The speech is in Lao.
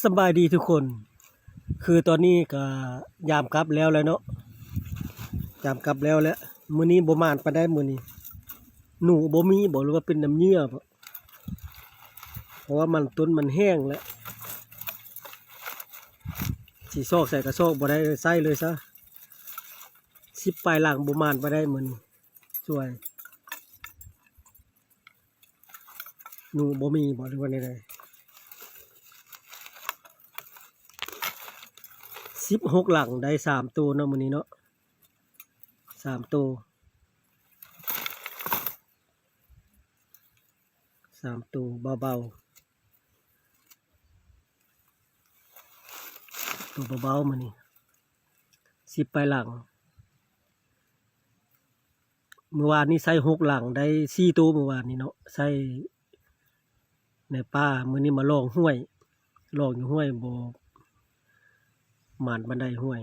ສະບາຍດີທຸກຄົນ ຄືຕອນນີ້ກະຍາມກັບແລ້ວແຫຼະເນາະ ຍາມກັບແລ້ວແຫຼະ. ມື້ນີ້ບໍ່ໝານປານໃດມື້ນີ້ ໜູບໍ່ມີບໍ ຫຼືວ່າເປັນນ້ຳເຫຍື່ອບໍ ເພາະວ່າມັນຕົ້ນມັນແຫ້ງແຫຼະ ຊິຊອກໃສກະຊອກບໍ່ໄດ້ ໃຊ້ເລີຍຊະ. ສິບປາຍຫຼັງບໍ່ໝານປານໃດມື້ນີ້ ສວຍ. ໜູບໍ່ມີບໍ ຫຼືວ່າແນວໃດ? ສິບຫົກຫຼັງໄດ້ສາມໂຕເນາະ ມື້ນີ້ເນາະ ສາມໂຕ ສາມໂຕເບົາໆ ໂຕເບົາໆ ມື້ນີ້ ສິບປາຍຫຼັງ. ມື້ວານນີ້ໃສ່ຫົກຫຼັງໄດ້ສີ່ໂຕ ມື້ວານນີ້ເນາະ ໃສ່ໃນປ່າ. ມື້ນີ້ມາລອງຫ້ວຍ ລອງຢູ່ຫ້ວຍ ບໍ່ໝານປານໃດຫ້ວຍ.